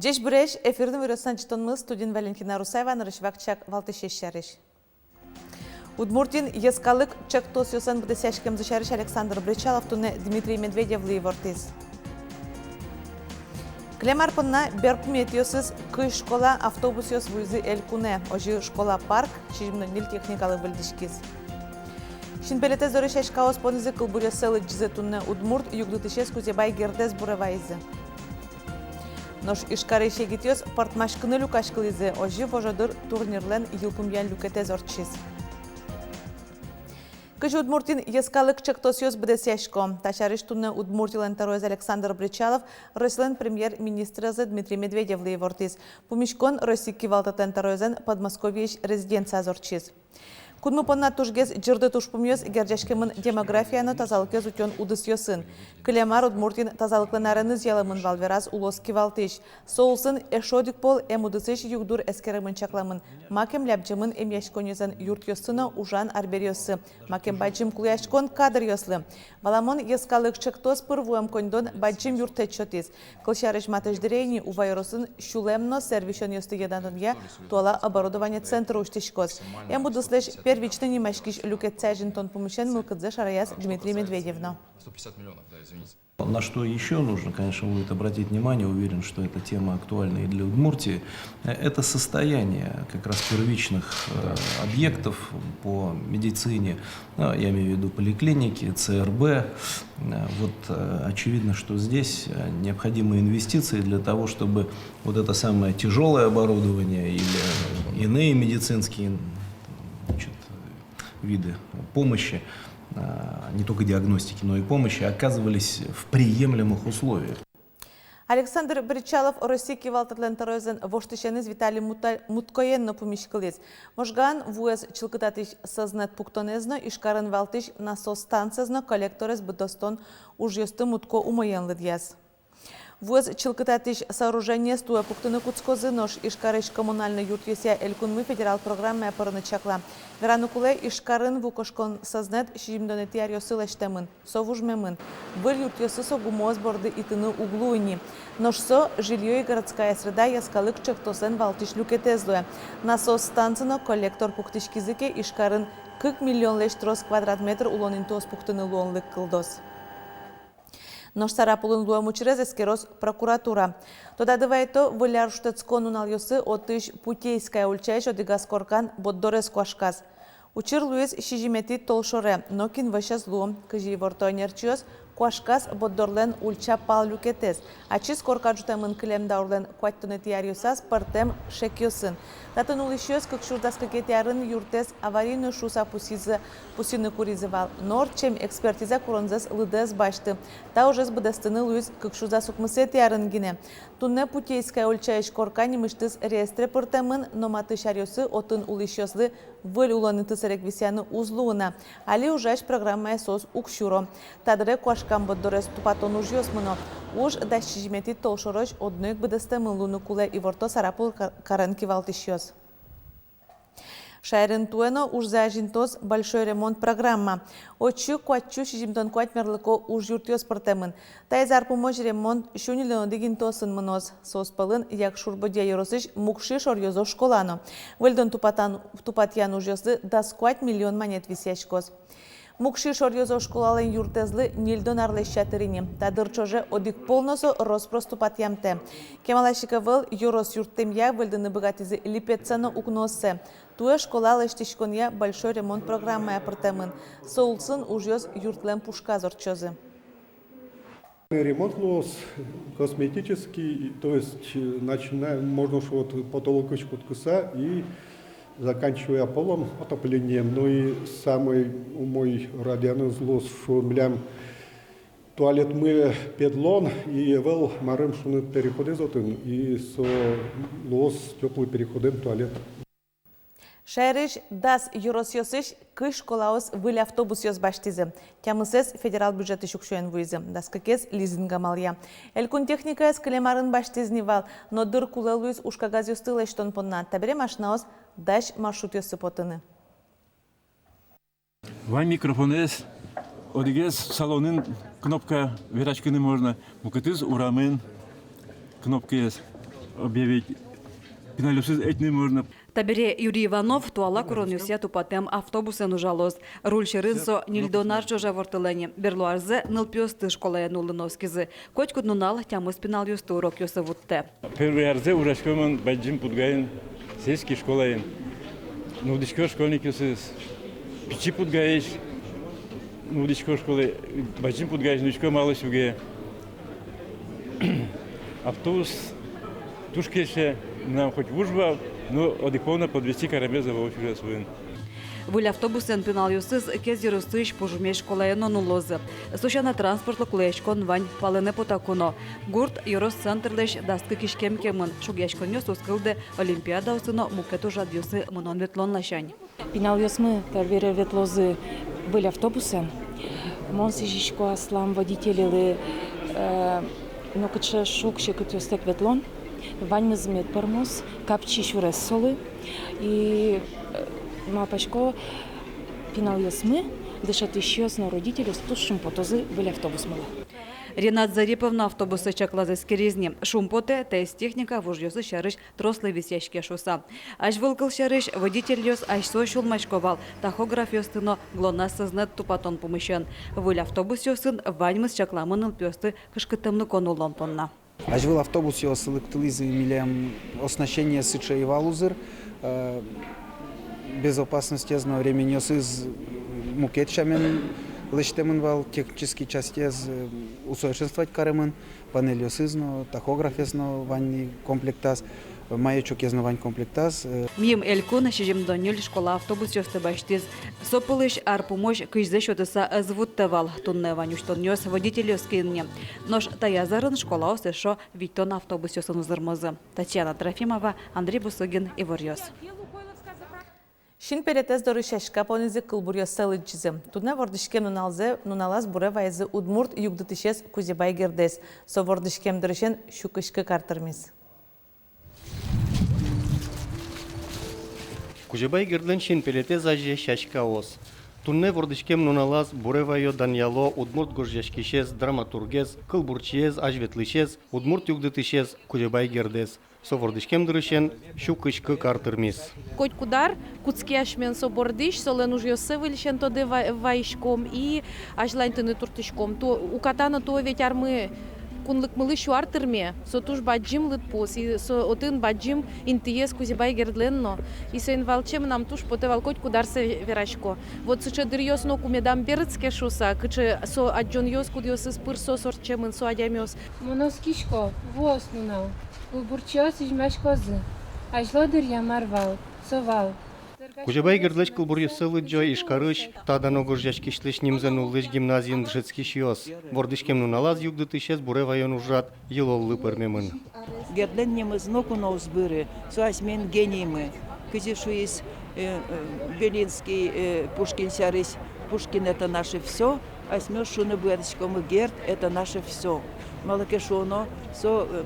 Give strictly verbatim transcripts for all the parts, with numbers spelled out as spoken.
Ӟечбуресь! Эфирын «Иворъёс» но ӝытонмы, студиын Валентина Русаева. Нырысь вакчияк валтӥсез сярысь. Удмуртиын йӧскалык чектосъёсын быдэсъяськемзы сярысь Александр Бречалов туннэ Дмитрий Медведевлы ивортӥз. Кылем ар понна берпуметӥосыз кызь школа автобусъёс вуизы элькунэ, озьы школа парк сизьымдон ньыль техникалы выльдӥськиз. Синпелетэз доры сяськаос понӥзы, кылбуръёссэ лыдӟизы. Туннэ удмурт югдытӥсез Кузебай Гердэз буре вайизы. Нош Ижкарысь егитъёс пӧртмаськыны люкаськылӥзы, озьы вожодыр турнирлэн йылпумъян люкетэз ортчиз. Кызьы Удмуртиын йӧскалык чектосъёс быдэсъясько, та сярысь туннэ Удмуртилэн тӧроез Александр Бречалов Россилэн премьер-министрезлы Дмитрий Медведевлы ивортӥз. Пумиськон Росси кивалтэтлэн тӧроезлэн Подмосковьеысь резиденцияз ортчиз. Кунмы понна тужгес ӟырдыт ужпумъёс герӟаськемын демография но тазалыкез утён удысъёсын. Кылем ар Удмуртиын тазалыклэн ареныз ялэмын вал, вераз улос кивалтӥсь. Со улсын эшшо одӥг пол эм удысысь югдур эскеремын-чакламын: макем лябӟемын эмъяськонъёслэн юртъёссы но ужан арбериоссы, макем бадӟым кулэяськон кадръёслы. Валамон, йӧскалык чектос пыр вуэм коньдон бадӟым юрттэт сётӥз. Кылсярысь, матысь дыре ини Ува ёросын сюлэм но сэр висёнъёсты йӧнатонъя туала оборудование центр усьтӥськоз. Эм удыслэсь первичной нимаськись люкетсэ азинтон пумысен мылкыдзэ шараяз Дмитрий Медведев но. На что ещё нужно, конечно, будет обратить внимание, уверен, что эта тема актуальна и для Удмуртии, э, это состояние как раз первичных, э, объектов по медицине, ну, я имею в виду поликлиники, Ц Р Б. Э, вот, э, очевидно, что здесь, э, необходимы инвестиции для того, чтобы вот это самое тяжёлое оборудование или иные медицинские, значит, виды помощи, а, не только диагностики, но и помощи, оказывались в приемлемых условиях. Александр Бречалов Росси кивалтэтлэн тӧроезлэн воштӥсеныз Виталий Мута-, Муткоен но пумиськылӥз. Можгаын вуэз чылкытатӥсь сӧзнэт пуктонэз но Ижкарын валтӥсь насос станциез но коллекторез быдэстон ужъёсты Мутко умоен лыдъяз. Вуэз чылкытатӥсь сооружениез туэ пуктыны кутскозы, нош Ижкарысь коммунальной юртъёсъя элькунмы федерал программае пырыны чакла. Вераны кулэ, Ижкарын ву кошкон сӧзнэт сизьымдонэтӥ аръёсы лэсьтэмын, со вужмемын. Выль юртъёсы со гумыос борды итыны уг луы ни. Нош со «Жильё и городская среда» йӧскалык чектослэн валтӥсь люкетэз луэ. Насос станци но коллектор пуктӥськизы ке, Ижкарын кык миллионлэсь трос квадрат метр улон интыос пуктыны луонлык кылдоз. Нош Сарапулын луэм учырез эскероз прокуратура. Тодады вайто, Выль ар шутэтскон нуналъёсы отысь Путейская ульчаысь одӥгаз коркан борддорез куашказ. Учыр луиз сизьыметӥ толшоре, нокин вӧсь ӧз луы. Кызьы иворто ӧнерчиос, куашказ борддорлэн ульча пал люкетэз. Ачиз корка ӝутэмын кылем даурлэн куатьтонэтӥ аръёсаз пӧртэм шекъёсын. Татын улӥсьёс кык сюрс дас кыкетӥ арын юртэз аварийной шуыса пусйизы, пусйыны куризы вал, но ортчем экспертиза куронзэс лыдэ ӧз басьты. Та ужез быдэстыны луиз кык сюрс дас укмысэтӥ арын гинэ. Туннэ Путейская ульчаысь корка нимысьтыз реестре пыртэмын, но матысь аръёсы отын улӥсьёслы выль улон инты сэрег висъяны уз луы на. Али ужась программае соос уг сюро. Та дыре куашкам борддорез тупатон ужъёс мыно. Уж дас сизьыметӥ толшорозь одно ик быдэстэмын луыны кулэ, иворто Сарапул кар-, карен кивалтӥсьёс. Шаерын туэ но ужзэ азинтоз «Большой ремонт» программа. Отчы куать сю сизьымдон куать мерлыко ужъюртъёс пыртэмын. Таиз ар пумозь ремонт сю ньыльдон одӥг интыосын мыноз. Соос пӧлын Якшур-Бӧдья ёросысь Мукши шоръёзо школа но. Выльдон-тупатан-, тупатъян ужъёслы дас куать миллион манет висъяськоз. Мукши шоръёзо школалэн юртэзлы ньыльдон арлэсь ятыр ини. Та дыр ӵоже одӥг пол но со рос-прос тупатъямтэ. Кемалась ик ӧвӧл ёрос юрттэмъя выльдыны быгатӥзы липетсэ но укнооссэ. Туэ школа лэсьтӥськонъя «Большой ремонт» программая пыртэмын. Со улсын ужъёс юртлэн пушказ ортчозы. Ремонт луоз косметический, то есть, э, начиная, можно шуод, вот потолокысь кутскыса и заканчивая полом, отоплением. Ну и самой умой радъяныз луоз, шуом, милям туалетмы педлон, и ӧвӧл марым шуныт переходэз отын, и со луоз тёплый переходэн туалет. Шаерысь дас ёросъёсысь кызь школаос выль автобусъёс басьтӥзы. Тямысэз федерал бюджетысь уксёен вуизы, дас кыкез лизинг амалъя. Элькун техникаез кылем арын басьтӥз ни вал, но дыр кулэ луиз ужкагазъёсты лэсьтон понна. Табере машинаос дась маршрутъёсы потыны. Вань микрофонэз, одӥгез салонын кнопка, вераськыны можно, мукетыз урамын кнопкаез. Объявить пиналъёсыз ӧтьыны можно. Табере Юрий Иванов туала куронъёсъя тупатэм автобусэн ужалоз. Руль сьӧрын со ньыльдон ар ӵоже ворттылэ ни. Берло арзэ нылпиосты школае нуллыны оскизы. Котькуд нунал тямыс пиналъёсты урокъёсы вуттэ. Первый арзэ ужасько мон Бадӟым Пудгаын, сельский школаын. Нудӥсько школьникъёсыз Пичи Пудгаысь, нудӥсько школаын, Бадӟым Пудгаысь нудӥсько, малы ке шуоно, автобус туж кельше, мынам хоть вуж вал, но одӥг пол но подвести каремез ӧвӧл сюрес вылын. Выль автобусэн пиналъёсыз Кез ёросысь Пужумесь школае но нуллозы. Со сяна транспортлы кулэяськон вань палэнэ потаку но. Гурт ёрос центрлэсь дас кык иськем кемын, шугъяськонъёс уз кылды олимпиадаосы но мукет ужрадъёсы мынон-ветлон ласянь. Пиналъёсмы табере ветлозы выль автобусэн. Мон сӥзисько аслам водителелы, э, нокыӵе шуг-секытъёстэк ветлон. Ваньмыз мед пӧрмоз, капчи сюрес солы. И, э, малпасько, пиналъёсмы, дышетӥсьёс но родительёс туж шумпотозы выль автобусмылы. Ренат Зарипов но автобуссэ чаклаз, эскериз ни. Шумпотэ, таиз техника вужъёсыз сярысь трослы висъяське шуыса. Азьвыл, кылсярысь, водительёс асьсэос сюлмасько вал тахографъёсты но ГЛОНАСС сӧзнэт тупатон пумысен. Выль автобусъёсын ваньмыз чакламын нылпиосты кышкыттэмлыко нуллон понна. Азьвыл автобусъёс лыктылӥзы, милям оснащениез сыӵе ӧй вал узыр, э, безопасностез но ременьёсыз мукет сямен лэсьтэмын вал, технический частез, э, усовершенствовать каремын, панельёсыз но, тахографез но вань комплектаз, маячокез но вань комплектаз, э. Мим элькун сизьымдон ньыль школа автобусъёсты басьтӥз. Со пӧлысь ар пумозь кызьзэ сётыса ӧз вуттэ вал. Туннэ вань усьтонъёс водительёс киын ни. Нош таяз арын школаос эшшо витьтон автобусъёсын узырмозы. Татьяна Трофимова, Андрей Бусыгин, «Иворъёс». Синпелетэз доры сяська понӥзы, кылбуръёссэ лыдӟизы. Туннэ вордӥськем нуналзэ, нуналаз буре вайизы удмурт югдытӥсез Кузебай Гердэз. Со вордӥськем дырысен сю кызь кык ар тырмиз. Кузебай Гердлэн синпелетэз азе сяськаос. Туннэ вордӥськем нуналаз буре вайо, данъяло удмурт гожъяськисез, драматургез, кылбурчиез, азьветлӥсез, удмурт югдытӥсез Кузебай Гердэз. Со вордӥськем дырысен сю кызь кык ар тырмиз. Котькуд ар кутске асьмен со бордысь, солэн ужъёссэ выльысен тодэ ва-, вайиськом и азьланьтыны туртӥськом. Ту-, уката но туэ ведь армы кунлыкмылы сю ар тырме, со туж бадӟым лыдпус, и со отын бадӟым интыез Кузебай Гердлэн но. И соин валче мынам туж потэ вал котькуд ар сое верасько. Вот сыӵе дыръёс но ку медам берытске шуыса, кыӵе со адӟонъёс, кудъёсыз пыр соос ортчемын, со адямиос. Мон оскисько, вуоз нунал. Кылбурчиос изьмаськозы. Азьло дыръя мар вал, со вал. Кузебай Гердлэсь кылбуръёссэ лыдӟо Ижкарысь та дано гожъяськисьлэсь нимзэ нуллӥсь гимназиын дышетскисьёс. Вордӥськем нуналаз югдытӥсез буре вайон ужрад йылоллы пӧрмемын. Гердлэн нимыз ноку но уз быры, со асьмелэн гениймы. Кызьы шуиз, э, э, Белинский, э, Пушкин сярысь: «Пушкин — это наше всё», асьмеос шуыны быгатӥськомы: «Герд — это наше всё». Малы ке шуоно, со, э,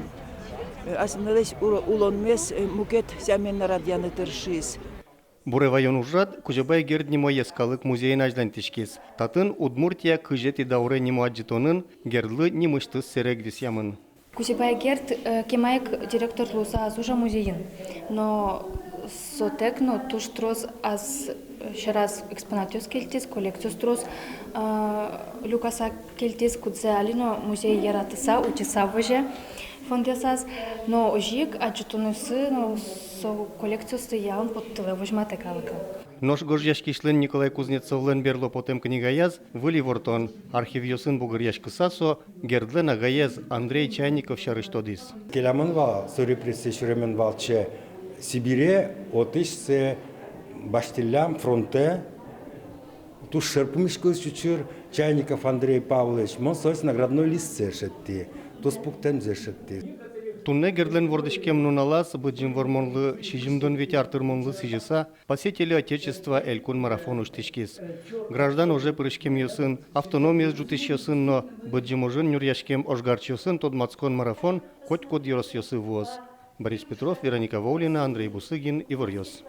э, асьмелэсь уро-, улонмес, э, мукет сямен но радъяны тыршиз. Буре вайон ужрад Кузебай Герд нимо йӧскалык музейын азьланьтӥськиз. Татын «Удмуртия кызетӥ дауре» нимо адӟытонын Гердлы нимысьтыз сэрег висъямын. Кузебай Герд, э, кема ик директор луыса ӧз ужа музейын, но сотэк но туж трос ас, э, сьӧраз экспонатъёс кельтӥз, коллекциос трос, э, люкаса кельтӥз, кудзэ али но музей яратыса, утьыса возе фондъёсаз, но озьы ик адӟытонъёсы но со коллекциосты ялан поттылэ, возьматэ калыклы. Нош гожъяськисьлэн Николай Кузнецовлэн берло потэм книгаяз выль ивортон. Архивъёсын бугыръяськыса, со Гердлэн агаез Андрей Чайников сярысь тодӥз. Келямын вал, со репрессие сюремын валче Сибире, отысь сое басьтӥллям фронтэ. Туж шер пумиськылӥз учыр. Чайников Андрей Павлович, мон солэсь наградной листсэ шедьтӥ, туспуктэмзэ шедьтӥ. Туннэ Гердлэн вордӥськем нуналаз, Быдӟым Вормонлы сизьымдон вить ар тырмонлы сӥзьыса, «Спасители Отечества» элькун марафон усьтӥськиз. Граждан оже пыриськемъёсын, автономиез ӝутӥсьёсын но Быдӟым ожын нюръяськем ожгарчиосын тодматскон марафон котькуд ёросъёсы вуоз. Борис Петров, Вероника Воулина, Андрей Бусыгин, «Иворъёс».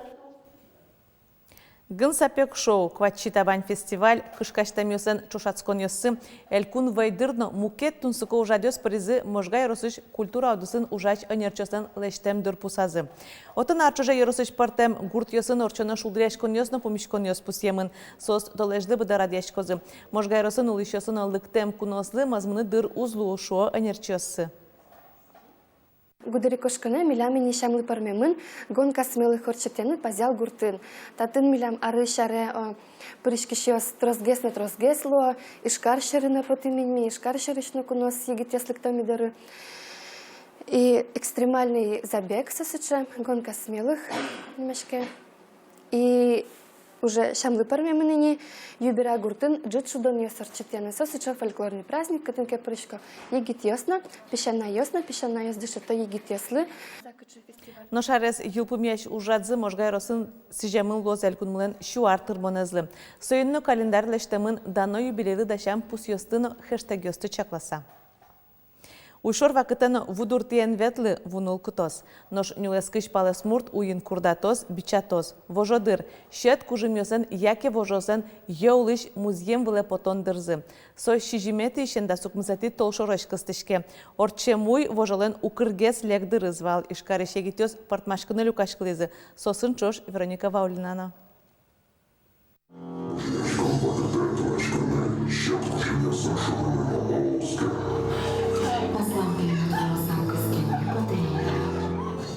Гын сапег шоу, кватчи табань фестиваль, кышкасьтэмъёслэн ӵошатсконъёссы, элькун вӧйдыр но мукет тунсыко ужрадъёс пыризы Можга ёросысь культура удысын ужась ӧнерчиослэн лэсьтэм дырпусазы. Отын ар ӵоже ёросысь пӧртэм гуртъёсын ортчоно шулдыръяськонъёс но пумиськонъёс пусъемын. Соос толэзьлы быдэ радъяськозы. Можга ёросын улӥсьёслы но лыктэм куноослы мӧзмыны дыр уз луы, шуо ӧнерчиоссы. Гудырикошконэ милям ини сямлы пӧрмемын «Гонка смелых» ортчытыны Пазял гуртын. Татын милям арысь аре, о, пыриськисьёс тросгес но тросгес луо, Ижкар сьӧры но потӥм ини ми, Ижкар сьӧрысь но куноос, егитъёс лыкто ми доры. И экстремальный забег со сыӵе, «Гонка смелых» нимаське. И уже сямлы пӧрмемын ини Юбера гуртын ӝыт шудонъёс ортчытыны. Со сыӵе фольклорный праздник, кытын ке пырисько егитъёс но, песянайёс но, песянайёс дышето егитъёслы. Нош арез йылпумъясь ужрадзы Можга ёросын сӥземын луоз элькунмылэн сю ар тырмонэзлы. Соин но календарь лэсьтэмын дано юбилейлы дасям пусъёсты но хэштегъёсты чакласа. Уйшор вакытэ но ву дуртӥ эн ветлы, ву ныл кутоз. Нош нюлэскысь палэсмурт уйин курдатоз, бичатоз. Вожодыр — сьӧд кужымъёслэн яке вожослэн йӧ улысь музъем вылэ потон дырзы. Со сизьыметӥысен дас укмысэтӥ толшорозь кыстӥське. Ортчем уй вожолэн укыргес лек дырыз вал. Ижкарысь егитъёс пӧртмаськыны люкаськылӥзы. Соосын ӵош Вероника Ваулина но.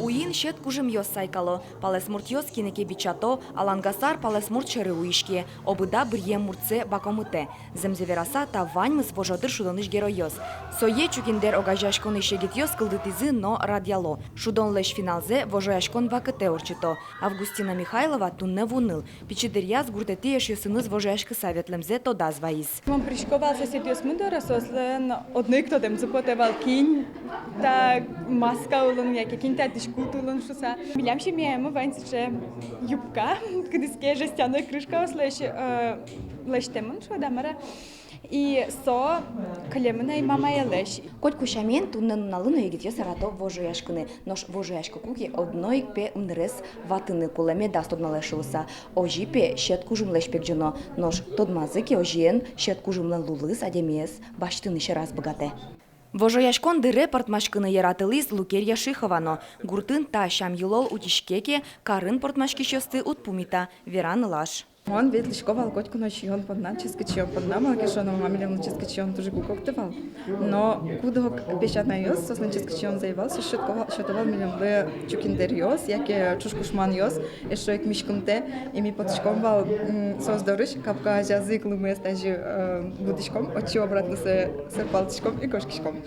Уйин сьӧд кужымъёс сайкало, палэсмуртъёс кинэ ке бичато, Алангасар палэсмурт сьӧры уйиське, Обыда быръем муртсэ бакомытэ. Зэмзэ вераса, та ваньмыз вожодыр шудонысь геройёс. Сое Чукиндэр огазеяськонысь егитъёс кылдытӥзы но радъяло. Шудонлэсь финалзэ вожояськон вакытэ ортчыто. Августина Михайлова туннэ ву ныл. Пичи дыръяз гуртэтӥ эшъёсыныз вожояськыса ветлэмзэ тодаз вайиз. Мон пырисько вал соседъёсмы доры, соослэн одно ик тодэмзы потэ вал, кин та маска улын яке кин та дӥськут улын шуса. Милям семьяямы вань сыӵе юбка, кудӥз ке жестяной крышкаослэсь, э, лэсьтэмын, шуод-а, мар-а. И со кылемын ай мамаелэсь. Котьку сямен, туннэ нуналлы но егитъёс ярато вожояськыны. Нош вожояськыку ке, одно ик, пе, ымнырез ватыны кулэ, медаз тодмалэ шуыса. Озьы, пе, сьӧд кужымлэсь пегӟоно. Нош тодмазы ке, озьыен, сьӧд кужымлэн лулыз адямиез басьтыны сьӧраз быгатэ. Вожояськон дыре пӧртмаськыны яратылӥз Лукерья Шихова но. Гуртын та сям-йылол утиське ке, карын пӧртмаськисьёсты уд пумита, вера нылаш. Мон ветлӥсько вал котьку но сиён понна, ческыт сиён понна, малы ке шуоно, милемлы ческыт сиён туж ик уг окты вал. Но куд-ог песянайёс, соослэн ческыт сиёнзы ӧй вал, соос сётко вал, сёто вал милемлы чукиндэръёс яке ӵушкушманъёс, эшшо ик миськымтэ. И ми потӥськом вал, м, соос дорысь, капка азязы ик лымыез тазьы, э, будӥськом, отчы обратно сое сэрпалтӥськом и кошкиськом.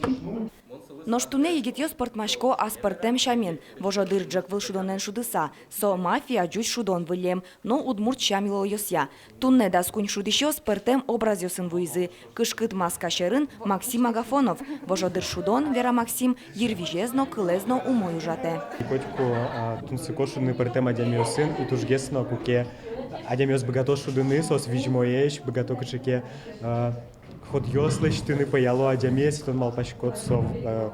Нош туннэ егитъёс пӧртмасько ас пӧртэм сямен, вожодыр ӝӧк выл шудонэн шудыса. Со мафия ӟуч шудон выллем но удмурт сям-йылолъёсъя. Туннэ дас куинь шудӥсьёс пӧртэм образъёсын вуизы. Кышкыт маска сьӧрын Максим Агафонов. Вожодыр шудон, вера Максим, йырвизез но, кылэз но умой ужатэ. Котьку, а, тунсыко шудыны пӧртэм адямиосын, и тужгес но, куке адямиос быгато шудыны, соос визьмоесь, быгато кыӵе ке, а, ходъёс лэсьтыны, пӧяло адямиез, и тон малпаськод, со, э,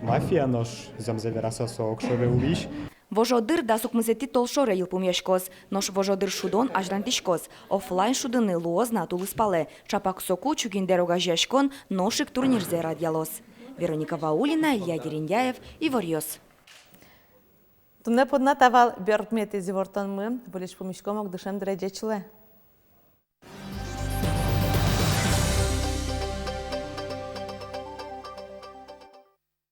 мафия, нош зэмзэ вераса, со огшоры улӥсь. Вожодыр дас укмысэтӥ толшоре йылпумъяськоз, нош вожодыр шудон азьланьтӥськоз. Офлайн шудыны луоз на тулыспалэ. Чапак соку Чукиндэр огазеяськон нош ик турнирзэ радъялоз. Вероника Ваулина, Илья Дерендяев, «Иворъёс». Туннэ понна та вал берпуметӥез ивортонмы. Выльысь пумиськом ог дышем дыре. Ӟеч луэ.